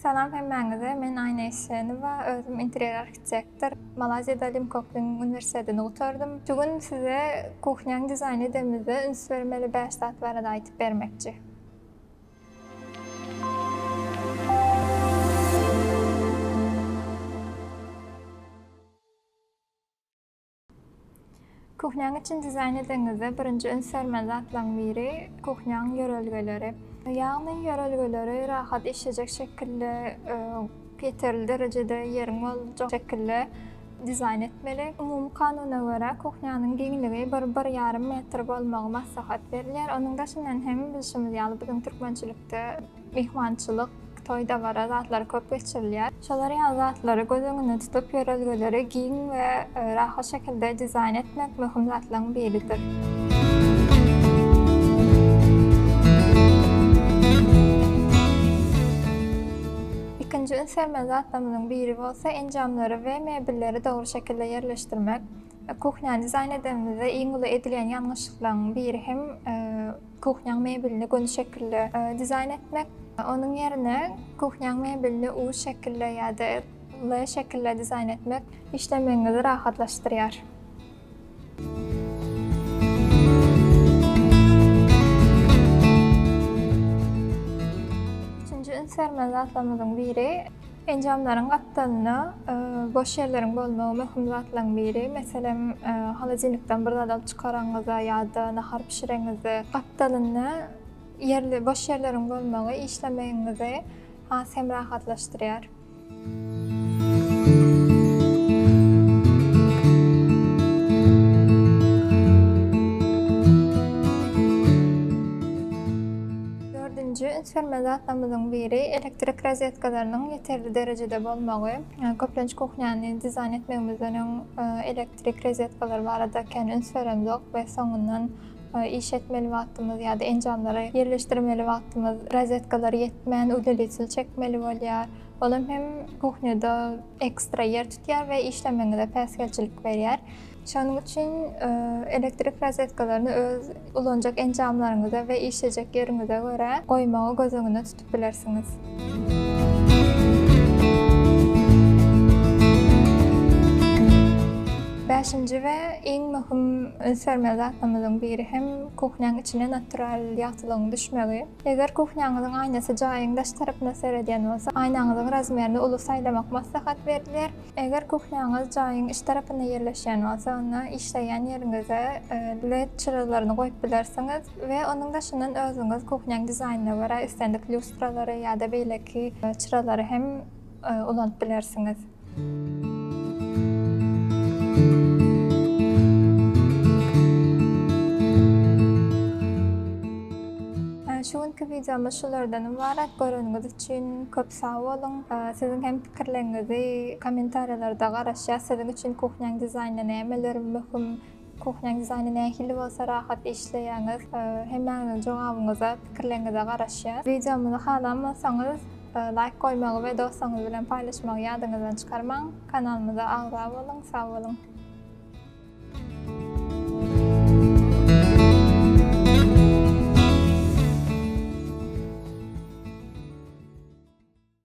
Salam hemmäňize, men Aýna Esenowa, özüm interýer arhitektor. Malaýziýada Limkokling uniwersitetini gutardym. Şu gün size kuhnýaň dizaýny edemizde üns bermeli 5 zat barada aýdyp bermekçi. Kuhnýaň içini dizaýn edeňizde birinji üns bermeli zatlaryň biri kuhnýaň ýörelgeleri. Ýagny ýörelgeleri rahat işlejek şekilde, ýeterli derejede ýeriň boljak şekilde dizaýn etmeli. Umumy kanuna görä kuhnýanyň giňligi bir, bir ýarym metr bolmagy maslahat berilýär. Onuň daşyndan hem bilşimiz ýaly biziň türkmençilikde myhmançylyk, toý-dabara zatlary köp geçirilýär. Şolar ýaly zatlary göz öňünde tutup, ýörelgeleri giň we rahat şekilde dizaýn etmek möhüm zatlaryň biridir. Ikinji üns bermeli zatlarymyzyň biri bolsa enjamlary we mebelleri dogry şekilde ýerleşdirmek. Kuhnýany dizaýn edenimizde iň uly edilýän ýalňyşlyklaryň biri hem Kuhnýaň mebelini göni şekilde dizaýn etmek. Onuň ýerine kuhnýaň mebelini U şekilde ýa-da L şekilde dizaýn etmek işlemegiňizi rahatlaşdyrýar. Üçünji üns bermeli zatlarymyzyň biri Enjamlaryň gapdalynda boş ýerleriň bolmagy möhüm zatlaryň biri. Meselem, holodilnikden bir zat alyp çykaraňyzda ýa-da nahar bişireňizde gapdalynda ýerli boş ýerleriň bolmagy işlemegiňizi has hem rahatlaşdyrýar. Dördünji üns bermeli zatlarymyzyň biri elektrik rozetkalarynyň ýeterli derejede bolmagy. Köplenç kuhnýany dizaýn etmegimizden öň elektrik rozetkalary barada kän üns beremzok we soňundan iş etmeli wagtymyz ýa-da enjamlary ýerleşdirmeli wagtymyz rozetkalar ýetmän udelitel çekmeli bolýar. Olam hem kuhnýada ekstra ýer tutýar we işlemegiňize päsgelçilik berýär. Şonuň üçin elektrik rozetkalaryny öz ulanjak enjamlaryňyza we işlejek ýeriňize görä goýmagy göz öňünde tutup bilersiňiz. Bäşinji we iň möhüm üns bermeli zatlarymyzyň biri hem kuhnýaň içine natural ýagtylygyň düşmegi. Eger kuhnýaňyzyň aýnasy jaýyň daş tarapyna seredýän bolsa, aýnaňyzyň razmerini uly saýlamak maslahat berilýär. Eger kuhnýaňyz jaýyň iç tarapynda ýerleşýän bolsa, onda işleýän ýeriňize led çyralaryny goýup bilersiňiz we onuň daşyndan özüňiz kuhnýaň dizaýnyna görä islendik lýustralary ýa-da beýleki çyralary hem ulanyp bilersiňiz. Şu günki wideomyz şulardan ybarat. Göreniňiz üçin köp sag boluň. Siziň hem pikirleriňizi kommentariýalarda garaşýas. Siziň üçin kuhnýaň dizaýnynda nämeler möhüm? Kuhnýaň dizaýny nähili bolsa rahat işleýäňiz? Hemmäňiziň jogabyňyza, pikirleriňize garaşýas. Wideomyzy halan bolsaňyz laýk goýmagy we dostlaryňyz bilen paýlaşmagy ýadyňyzdan çykarmaň. Kanalymyza agza boluň. Sag boluň.